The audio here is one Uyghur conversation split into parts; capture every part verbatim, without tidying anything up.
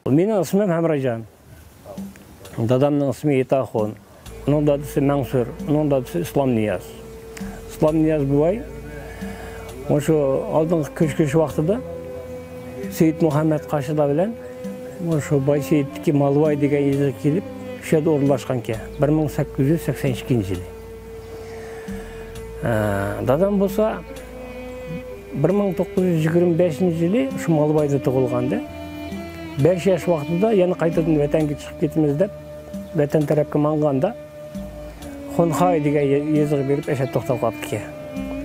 مېنىڭ ئىسمىم ھەمراجان. دادامنىڭ ئىسمى يېتاخۇن. ئۇنىڭ دادىسى مەڭسۇر، ئۇنىڭ دادىسى ئىسلامنىياز. ئىسلامنىياز بوۋاي مۇشۇ ئالدىنقى كۆچ-كۆچۈش ۋاقتىدا سېيىت مۇھەممەد قاشىدا بىلەن مۇشۇ بايسېيىتتىكى مالۋاي دېگەن يېزىغا كېلىپ، شۇ يەردە ئورۇنلاشقانىكەن، بىر مىڭ سەككىز يۈز سەكسەن ئىككىنچى يىلى. ئە، دادام بولسا بىر مىڭ توققۇز يۈز يىگىرمە بەشىنچى يىلى شۇ مالۋايدا تۇغۇلغانىدى. بەش ياش ۋاقتىدا يەنە قايتىدىن ۋەتەنگە چىقىپ كېتىمىز دەپ، ۋەتەن تەرەپكە ماڭغاندا، خۇنخاي دېگەن يېزىغا بېرىپ، ئەشەدە توختاپ قاپتىكەن.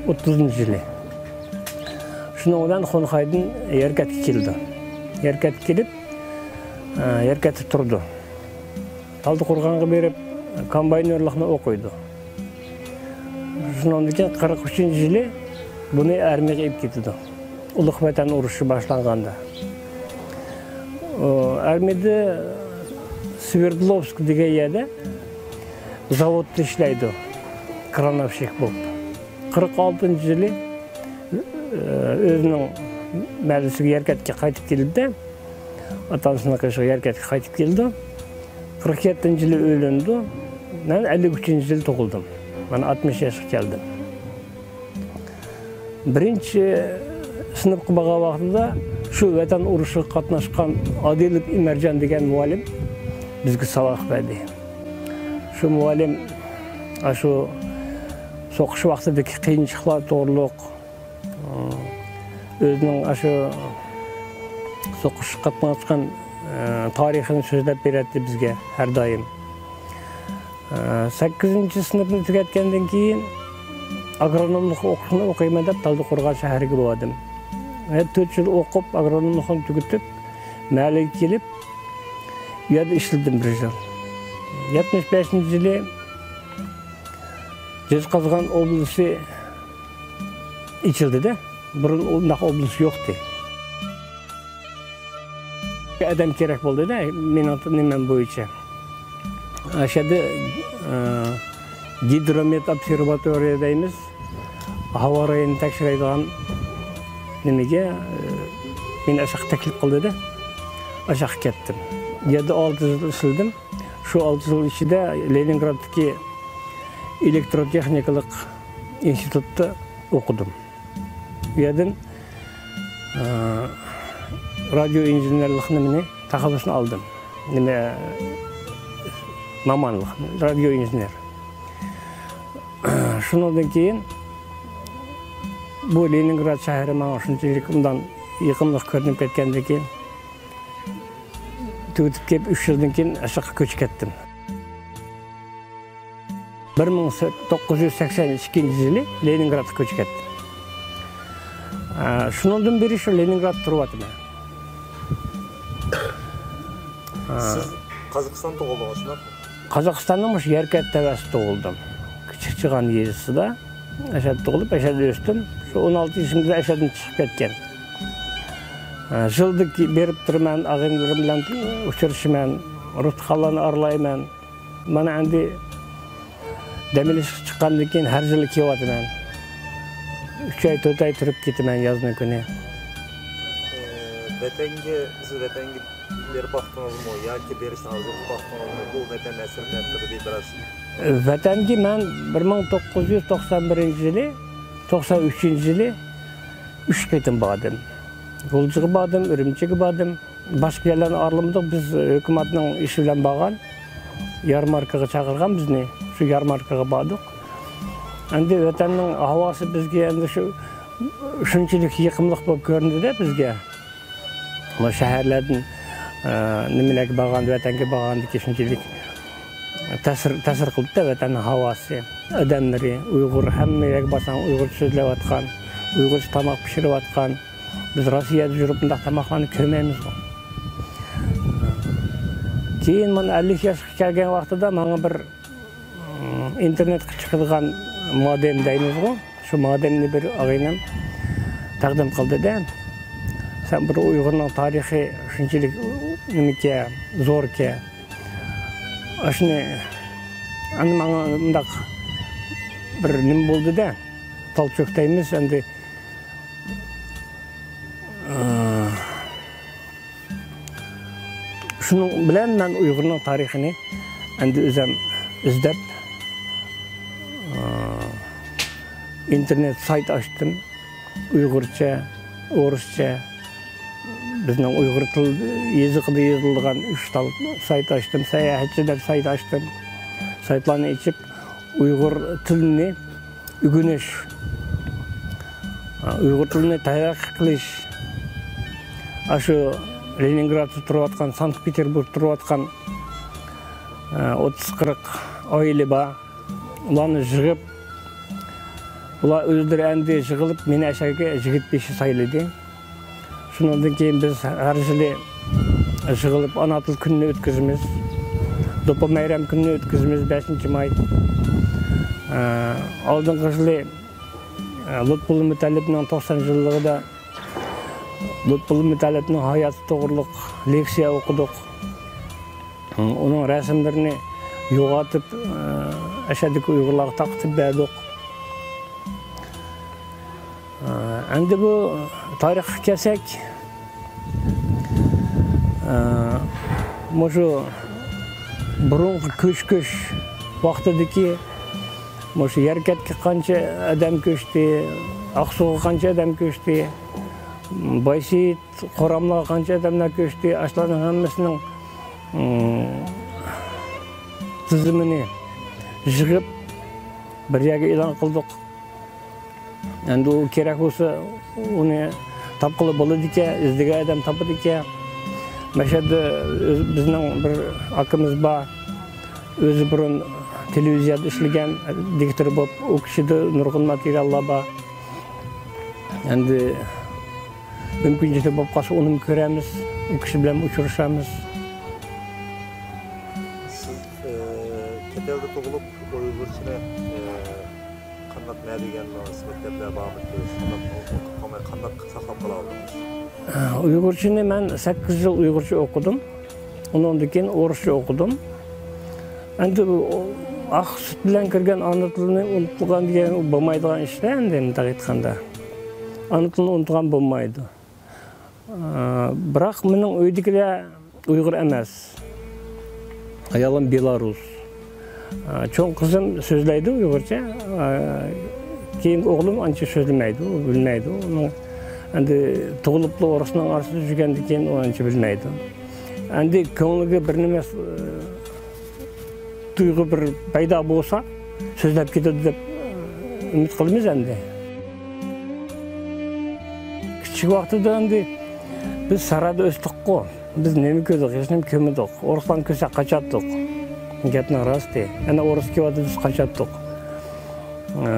ئوتتۇزىنچى يىلى. شۇنىڭ بىلەن خۇنخايدىن يەركەنتكە كېلىدۇ. يەركەنتكە كېلىپ، ئە، يەركەنتتە تۇرىدۇ. تالدىقورغانغا بېرىپ، كومباينېرلىقنى ئوقۇيدۇ. شۇنىڭدىن كېيىن قىرىق ئۈچىنچى يىلى بۇنى ئارمىيەگە ئېلىپ كېتىدۇ. ئۇلۇغ ۋەتەن ئۇرۇشى باشلانغاندا. ئۇ ئارمىيەدە سۋېردلوۋسك دېگەن يەردە زاۋۇتتا ئىشلەيدۇ. كرانوۋشىك بولۇپ. قىرىق ئالتىنچى يىلى، ئۆزىنىڭ مەھەللىسىگە يەركەنتكە قايتىپ كېلىدۇ. ئاتا-ئانىسىنىڭ قېشىغا يەركەنتكە قايتىپ كېلىدۇ. قىرىق يەتتىنچى يىلى ئۆيلىنىدۇ. مەن ئەللىك ئۈچىنچى يىلى تۇغۇلدۇم. مانا ئاتمىش ياشقا كەلدىم. بىرىنچى سىنىپقا بارغان ۋاقتىدا شۇ ۋەتەن ئۇرۇشىغا قاتناشقان ئادىلوف ئىمەرجان دېگەن مۇئەللىم بىزگە ساۋاق بەردى. شۇ مۇئەللىم ئاشۇ سوقۇش ۋاقتىدىكى قىيىنچىلىقلار توغرۇلۇق، ئۆزىنىڭ ئاشۇ سوقۇشقا قاتناشقان، ئە، تارىخىنى سۆزلەپ بېرەتتى بىزگە ھەر دائىم. ئە، سەككىزىنچى سىنىپنى تۈگەتكەندىن كېيىن، ئاگرونوملۇق ئوقۇشنى ئوقۇيمەن دەپ، تالدىقورغان شەھىرىگە باردىم. ۋە تۆت يىل ئوقۇپ، ئاگرونوملۇقنى تۈگىتىپ، مەھەللىگە كېلىپ، ئۇ يەردە ئىشلىدىم بىر يىل. يەتمىش بەشىنچى يىلى جەزقازغان ئوبلىسى ئېچىلدى-دە. بۇرۇن ئۇنداق ئوبلاست يوقتى. ئادەم كېرەك بولدى-دە، مېنىڭ نېمەم بويىچە. ئاشۇ يەردە، ئە، گىدرومېت ئوبسېرۋاتورىيە دەيمىز. ھاۋا رايىنى تەكشۈرەيدىغان نېمىگە، ئە، مېنى ئاشاققا تەكلىپ قىلدى-دە. ئاشاققا كەتتىم. يەردە ئالتە يىل ئىشلىدىم. شۇ ئالتە يىل ئىچىدە لېنىنگرادتىكى ئېلېكتروتېخنىكىلىق ئىنستىتۇتتا ئوقۇدۇم. ئۇ يەردىن، ئە، رادىيو ئىنژېنېرلىق نېمىنى، تەخەللۇسنى ئالدىم. نېمە، مامانلىق، رادىيو ئىنژېنېر. شۇنىڭدىن كېيىن بۇ لېنىنگراد شەھىرى ماڭا شۇنچىلىك ئۇنداق يېقىملىق كۆرۈنۈپ كەتكەندىن كېيىن، تۈگىتىپ كېلىپ، ئۈچ يىلدىن كېيىن ئاشاققا كۆچۈپ كەتتىم. بىر مىڭ توققۇز يۈز سەكسەن ئىككىنچى يىلى لېنىنگرادقا كۆچۈپ كەتتىم. ئە، شۇنىڭدىن بېرى شۇ لېنىنگرادتا تۇرۇۋاتىمەن. ئە. سىز قازاقىستاندا تۇغۇلدىڭىز، شۇنداقمۇ؟ قازاقىستاندا مۇشۇ يەركەنت تەۋەسىدە تۇغۇلدۇم. كىچىك چىغان يېزىسىدا. ئەشەدە تۇغۇلۇپ، ئەشەدە ئۆستۈم. شۇ ئون ئالتە يېشىمدا ئەشەدىن چىقىپ كەتكەن. ئە، يىلدا بېرىپ تۇرىمەن، ئاغىنىلىرىم بىلەن ئۇچرىشىمەن، رۇتخانلارنى ئارىلايمەن. مانا ئەمدى دەم ئېلىشقا چىققاندىن كېيىن ھەر يىلى كېلىۋاتىمەن. ئۈچ ئاي، تۆت ئاي تۇرۇپ كېتىمەن يازنىڭ كۈنى. ئە، ۋەتەنگە، سىز ۋەتەنگە بېرىپ باقتىڭىزمۇ ياكى بېرىشنى ئارزۇ قىلىپ باقتىڭىزمۇ؟ بۇ ۋەتەن ھەسرىتى ھەققىدە بىر بىراز. ۋەتەنگە مەن بىر مىڭ توققۇز يۈز توقسان بىرىنچى يىلى، توقسان ئۈچىنچى يىلى ئۈچ قېتىم باردىم. غۇلجىغا باردىم، ئۈرۈمچىگە باردىم. باشقا يەرلەرنى ئارىلىمىدۇق. بىز ھۆكۈمەتنىڭ ئىشى بىلەن بارغان، يارماركىغا چاقىرغان بىزنى. شۇ يارماركىغا باردۇق. ئەمدى ۋەتەننىڭ ھاۋاسى بىزگە ئەمدى شۇ، شۇنچىلىك يېقىملىق بولۇپ كۆرۈندى-دە بىزگە. بۇ شەھەرلەردىن، ئە، نېمىلەرگە بارغاندا، ۋەتەنگە بارغاندىكى شۇنچىلىك تەسىر، تەسىر قىلدى-دە ۋەتەننىڭ ھاۋاسى، ئادەملىرى، ئۇيغۇر، ھەممە يەرگە بارساڭ ئۇيغۇرچە سۆزلەۋاتقان، ئۇيغۇرچە تاماق پىشۇرۇۋاتقان. بىز روسىيەدە يۈرۈپ بۇنداق تاماقلارنى كۆرمەيمىزغۇ. كېيىن مانا ئەللىك ياشقا كەلگەن ۋاقتىدا ماڭا بىر ئىنتېرنېتقا چىقىدىغان مودېم دەيمىزغۇ، شۇ مودېمنى بىر ئاغىنەم تەقدىم قىلدى-دە. سەن بىر ئۇيغۇرنىڭ تارىخى شۇنچىلىك نېمىكەن، زوركەن. ئاشۇنى ئەمدى ماڭا مۇنداق بىر نېمە بولدى-دە، تال چۆك دەيمىز ئەمدى. ئى، شۇنىڭ بىلەن مەن ئۇيغۇرنىڭ تارىخىنى ئەمدى ئۆزۈم ئىزدەپ، ئى، ئىنتېرنېت سايت ئاچتىم. ئۇيغۇرچە، ئورۇسچە، بىزنىڭ ئۇيغۇر تىل يېزىقىدا يېزىلىدىغان ئۈچ تال سايت ئاچتىم، ساياھەتچى دەپ سايت ئاچتىم. سايتلارنى ئېچىپ، ئۇيغۇر تىلىنى ئۆگىنىش، ئۇيغۇر تىلىنى تەرەققىي قىلىش، ئاشۇ لېنىنگرادتا تۇرۇۋاتقان، سانكت پېتېربۇرگدا تۇرۇۋاتقان، ئوتتۇز قىرىق ئائىلە بار. ئۇلارنى يىغىپ، ئۇلار ئۆزلىرى ئەمدى يىغىلىپ، مېنى ئەشەگە يىگىت بېشى سايلىدى. شۇنىڭدىن كېيىن بىز ھەر يىلى يىغىلىپ، ئانا تىل كۈنىنى ئۆتكۈزىمىز. دوپپا مەيرەم كۈنىنى ئۆتكۈزىمىز، بەشىنچى ماي. ئە، ئالدىنقى يىلى، ئە، لۇتپۇللا مۇتەللىپنىڭ توقسان يىللىقىدا لۇتپۇللا مۇتەللىپنىڭ ھاياتى توغرۇلۇق لېكسىيە ئوقۇدۇق. ئۇنىڭ رەسىملىرىنى يوغىنىتىپ، ئەشەدىكى ئۇيغۇرلارغا تارقىتىپ بەردۇق. ئەمدى بۇ تارىخقا كەلسەك، مۇشۇ بۇرۇنقى كۆچۈش ۋاقتىدىكى مۇشۇ يەركەنتكە قانچە ئادەم كۆچتى، ئاقسۇغا قانچە ئادەم كۆچتى، بايسېيىت، قوراملارغا قانچە ئادەملەر كۆچتى، ئاشۇلارنىڭ ھەممىسىنىڭ، ئىم، تىزىمىنى يىغىپ، بىر يەرگە ئېلان قىلدۇق. ئەمدى ئۇ كېرەك بولسا، ئۇنى تاپقىلى بولىدىكەن، ئىزدىگەن ئادەم تاپىدىكەن. مەشەدە ئۆز-، بىزنىڭ بىر ئاكىمىز بار. ئۆزى بۇرۇن تېلېۋىزىيەدە ئىشلىگەن، دىكتور بولۇپ، ئۇ كىشىدە نۇرغۇن ماتېرىياللار بار. ئەمدى مۇمكىنچىلىك بولۇپ قالسا، ئۇنىمۇ كۆرەرمىز، ئۇ كىشى بىلەن ئۇچرىشارمىز. سىز، ئى، چەت ئەلدە تۇغۇلۇپ، ئۇيغۇرچىنى، ئى، قانداق، نەدە ئۆگەندىڭىز؟ مەكتەپلەر بارمىدى؟ قانداق، ئۇنتۇپ قالماي، قانداق ساقلاپ قالا ئالدىڭىز؟ ئۇيغۇرچىنى مەن سەككىز يىل ئۇيغۇرچە ئوقۇدۇم. ئۇنىڭدىن كېيىن ئورۇسچە ئوقۇدۇم. ئەمدى ئاق سۈت بىلەن كىرگەن ئانا تىلنى ئۇنتۇغان دېگەن بولمايدىغان ئىش-تە، ئەمدى مۇنداق ئېيتقاندا. ئانا تىلنى ئۇنتۇغان بولمايدۇ. ئا، بىراق مېنىڭ ئۆيدىكىلەر ئۇيغۇر ئەمەس. ئايالىم بېلارۇس. ئا، چوڭ قىزىم سۆزلەيدۇ ئۇيغۇرچە. ئا، كېيىنكى ئوغلۇم ئانچە سۆزلىمەيدۇ، بىلمەيدۇ. ئۇنىڭ ئەمدى تۇغۇلۇپلا ئورۇسنىڭ ئارىسىدا يۈرگەندىن كېيىن ئۇ ئانچە بىلمەيدۇ. ئەمدى كۆڭلىگە بىر نېمە، ئا، تۇيغۇ بىر پەيدا بولسا، سۆزلەپ كېتىدۇ دەپ ئۈمىد قىلىمىز ئەمدى. كىچىك ۋاقتىدا ئەمدى بىز سارادا ئۆستۇققۇ. بىز نېمە كۆردۇق؟ ھېچنېمە كۆرمىدۇق. ئورۇسلارنى كۆرسەك قاچاتتۇق. گەپنىڭ راستى. ئەنە ئورۇس كېلىۋاتىدۇ، بىز قاچاتتۇق. ئە،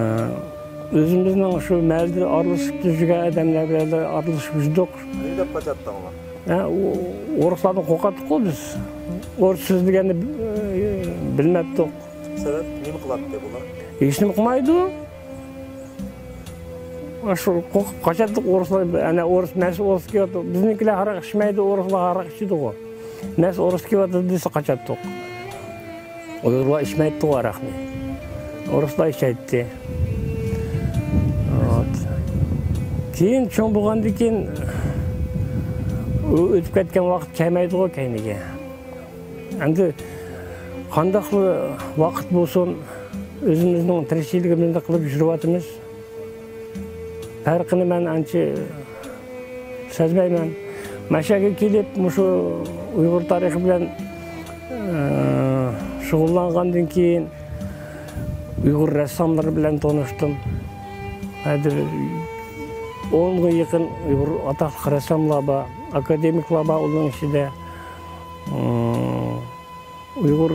ئۆزىمىزنىڭ شۇ مەھەللىدە ئارىلىشىپ يۈرگەن ئادەملەر بىلەن ئارىلىشىپ يۈردۇق. نېمە دەپ قاچاتتىڭلار؟ ھە، ئو-، ئورۇسلاردىن قورقاتتۇققۇ بىز. ئورۇس سۆزلىگەننى، ئە، بىلمەپتۇق. سەۋەب، نېمە قىلاتتى بۇلار؟ ھېچنېمە قىلمايدۇ. شۇ قورقۇپ قاچاتتۇق ئورۇسلار. ئەنە ئورۇس، مەس ئورۇس كېلىۋاتىدۇ. بىزنىڭكىلەر ھاراق ئىچمەيدۇ، ئورۇسلار ھاراق ئىچىدىغۇ. مەس ئورۇس كېلىۋاتىدۇ دېسە قاچاتتۇق. ئۇيغۇرلار ئىچمەيتتىغۇ ھاراقنى. ئورۇسلار ئىچەيتتى. كېيىن چوڭ بولغاندىن كېيىن ئۇ ئۆتۈپ كەتكەن ۋاقىت كەلمەيدىغۇ كەينىگە. ئەمدى قانداقلا ۋاقىت بولسۇن، ئۆزىمىزنىڭ تىرىكچىلىكىمىزنى قىلىپ يۈرۈۋاتىمىز. پەرقىنى مەن ئانچە سەزمەيمەن. مەشەگە كېلىپ، مۇشۇ ئۇيغۇر تارىخى بىلەن، ئە، شۇغۇللانغاندىن كېيىن، ئۇيغۇر رەسساملىرى بىلەن تونۇشتۇم. ھازىر ئونغا يېقىن ئۇيغۇر ئاتاقلىق رەسساملار بار، ئاكادېمىكلار بار ئۇنىڭ ئىچىدە. ئۇيغۇر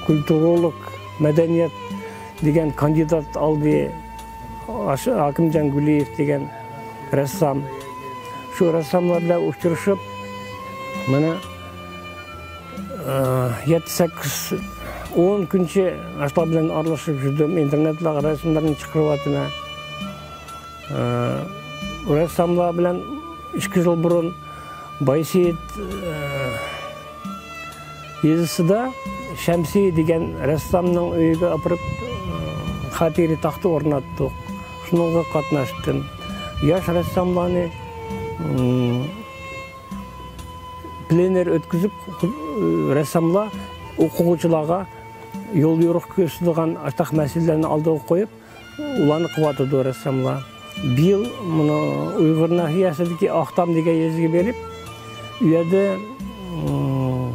كۇلتۇرىلىق مەدەنىيەت دېگەن كاندىدات ئالدى، ئاشۇ ھاكىمجان گۈلىيېۋ دېگەن رەسسام. شۇ رەسساملار بىلەن ئۇچرىشىپ، مانا، ئە، يەتتە، سەككىز، ئون كۈنچە ئاشۇلار بىلەن ئارىلىشىپ يۈردۈم، ئىنتېرنېتلارغا رەسىملىرىنى چىقىرىۋاتىمەن. ئە، رەسساملار بىلەن ئىككى يىل بۇرۇن بايسېيىت، ئە، يېزىسىدا شەمسى دېگەن رەسسامنىڭ ئۆيىگە ئاپىرىپ، ئە، خاتىرە تاختا ئورناتتۇق. شۇنىڭغا قاتناشتىم. ياش رەسساملارنى، ئىم، پلېنېر ئۆتكۈزۈپ، رەسساملار ئوقۇغۇچىلارغا يول يورۇق كۆرسىتىدىغان ئاشۇنداق مەسىلىلەرنى ئالدىغا قويۇپ، ئۇلارنى قىلىۋاتىدۇ رەسساملار. بىيىل مۇنۇ ئۇيغۇر ناھىيەسىدىكى ئاقتام دېگەن يېزىگە بېرىپ، ئۇ يەردە، ئىم،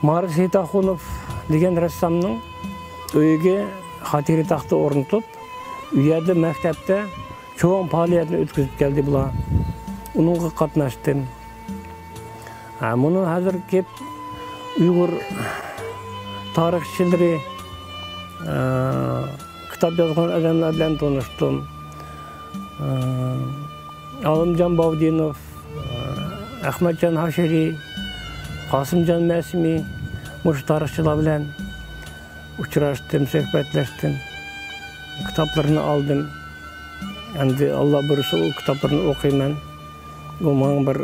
مارس ھېيتاخۇنوف دېگەن رەسسامنىڭ ئۆيىگە خاتىرە تاختا ئورنىتىپ، ئۇ يەردە مەكتەپتە چوڭ پائالىيەتنى ئۆتكۈزۈپ كەلدى بۇلار. ئۇنىڭغا قاتناشتىم. ھە، مۇنۇ ھازىر كېلىپ ئۇيغۇر تارىخچىلىرى، ئە، كىتاب يازغان ئادەملەر بىلەن تونۇشتۇم. ئە، ئالىمجان باۋدىنوف، ئە، ئەخمەتجان ھاشىرى، قاسىمجان مەسىمى، مۇشۇ تارىخچىلار بىلەن ئۇچراشتىم، سۆھبەتلەشتىم. كىتابلىرىنى ئالدىم. ئەمدى ئاللا بۇيرۇسا ئۇ كىتابلىرىنى ئوقۇيمەن. ئۇ ماڭا بىر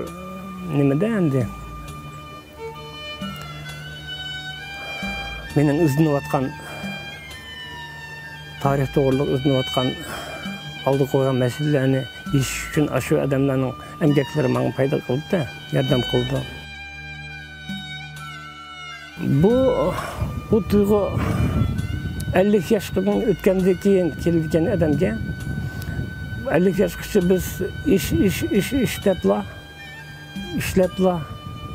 نېمىدە ئەمدى. مېنىڭ ئىزدىنىۋاتقان، تارىخ توغرىلىق ئىزدىنىۋاتقان، ئالدىغا قويغان مەسىلىلەرنى يېشىش ئۈچۈن ئاشۇ ئادەملەرنىڭ ئەمگەكلىرى ماڭا پايدا قىلدى، ياردەم قىلدى. بۇ، بۇ تۇيغۇ ئەللىك ياشقا ئۆتكەندىن كېيىن كېلىدىكەن ئادەمگە. ئەللىك ياشقىچە بىز ئىش، ئىش، ئىش، ئىش دەپلا، ئىشلەپلا،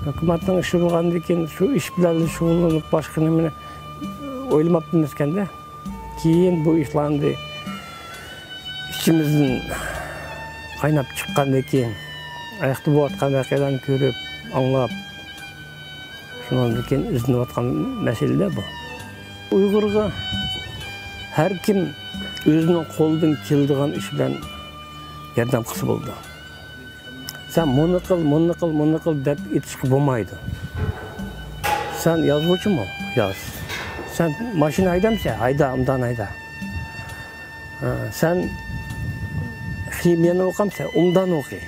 ھۆكۈمەتنىڭ ئىشى بولغاندىن كېيىن شۇ ئىش بىلەن شۇغۇللىنىپ، باشقا نېمىنى ئويلىماپتىمىزكەندە. كېيىن بۇ ئىشلار ئەمدى ئىچىمىزدىن قايناپ چىققاندىن كېيىن، ئاياقتا بولۇۋاتقان ۋەقەلەرنى كۆرۈپ، ئاڭلاپ، شۇنىڭدىن كېيىن ئىزدىنىۋاتقان مەسىلىدە بۇ. ئۇيغۇرغا ھەر كىم ئۆزىنىڭ قولىدىن كېلىدىغان ئىش بىلەن ياردەم قىلسا بولىدۇ. سەن مۇنى قىل، مۇنى قىل، مۇنى قىل دەپ ئېيتىشقا بولمايدۇ. سەن يازغۇچىمۇ؟ ياز. سەن ماشىنا ھەيدەمسەن؟ ھەيدە، ئوبدان ھەيدە. ھە، سەن خىمىيەنى ئوقۇمسەن؟ ئوبدان ئوقۇ.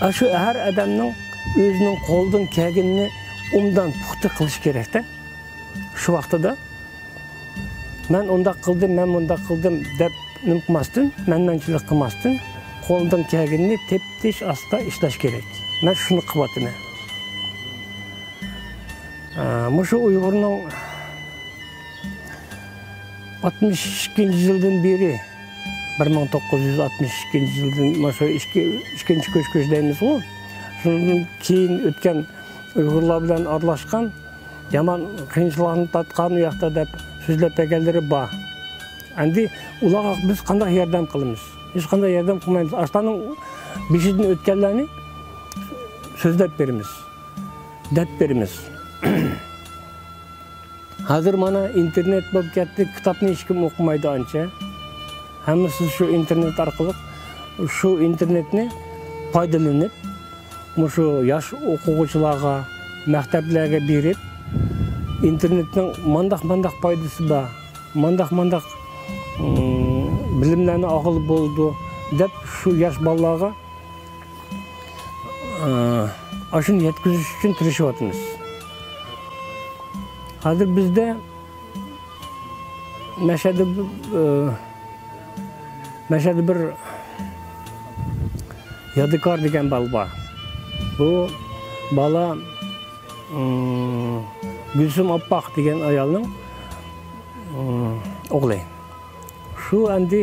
ئاشۇ ھەر ئادەمنىڭ ئۆزىنىڭ قولىدىن كەلگىنىنى ئوبدان پۇختا قىلىشى كېرەكتە. شۇ ۋاقتىدا مەن ئۇنداق قىلدىم، مەن مۇنداق قىلدىم دەپ نېمە قىلماستىن، مەنمەنچىلىك قىلماستىن، قولىدىن كەلگىنىنى تېپىپ ئاستا ئىشلەش كېرەك. مەن شۇنى قىلىۋاتىمەن. ئە، مۇشۇ ئۇيغۇرنىڭ ئاتمىش ئىككىنچى يىلدىن بېرى، بىر مىڭ توققۇز يۈز ئاتمىش ئىككىنچى يىلدىن، مۇشۇ ئىككى، ئىككىنچى كۆچ، كۆچ دەيمىزغۇ، شۇنىڭدىن كېيىن ئۆتكەن ئۇيغۇرلار بىلەن ئارىلاشقان يامان قىيىنچىلىقلارنى تارتقان ئۇ ياقتا دەپ سۆزلەپ بەرگەنلىرى بار. ئەمدى ئۇلارغا بىز قانداق ياردەم قىلىمىز؟ ھېچقانداق ياردەم قىلمايمىز. ئاشۇلارنىڭ بېشىدىن ئۆتكەنلەرنى سۆزلەپ بېرىمىز، دەپ بېرىمىز. ھازىر مانا ئىنتېرنېت بولۇپ كەتتى، كىتابنى ھېچكىم ئوقۇمايدۇ ئانچە. ھەممىسى شۇ ئىنتېرنېت ئارقىلىق، شۇ ئىنتېرنېتنى پايدىلىنىپ، مۇشۇ ياش ئوقۇغۇچىلارغا، مەكتەپلەرگە بېرىپ، ئىنتېرنېتنىڭ مانداق-مانداق پايدىسى بار، مانداق-مانداق، ئىم، بىلىملەرنى ئالغىلى بولىدۇ دەپ، شۇ ياش بالىلارغا، ئە، ئاشۇنى يەتكۈزۈش ئۈچۈن تىرىشىۋاتىمىز. ھازىر بىزدە مەشەدە، ئە، مەشەدە بىر يادىكار دېگەن بالا بار. بۇ بالا، ئىم، گۈلسۈم ئاپپاق دېگەن ئايالنىڭ، ئىم، ئوغلى. شۇ ئەمدى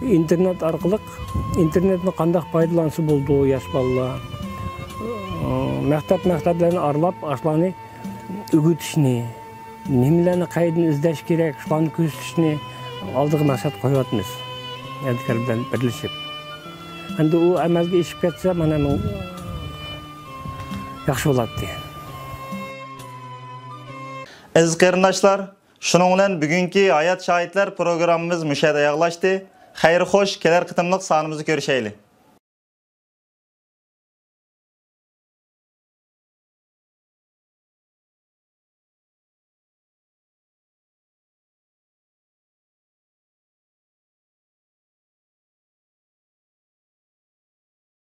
ئىنتېرنېت ئارقىلىق، ئىنتېرنېتنى قانداق پايدىلانسا بولىدۇ ياش بالىلار، ئىم، مەكتەپ، مەكتەپلەرنى ئارىلاپ، ئاشۇلارنى ئۆگىتىشنى، نېمىلەرنى قەيەردىن ئىزدەش كېرەك، شۇلارنى كۆرسىتىشنى ئالدىغا مەقسەت قويۇۋاتىمىز، يادىكار بىلەن بىرلىشىپ. ئەمدى ئۇ ئەمەلگە ئېشىپ كەتسە، مانا، مۇ-، ياخشى بولاتتى. ئەزىز قېرىنداشلار، شۇنىڭ بىلەن بۈگۈنكى ھايات شاھىتلار پروگراممىمىز مۇشۇ يەردە ئاياغلاشتى. خەير خوش، كېلەر قېتىملىق سانىمىزدا كۆرۈشەيلى.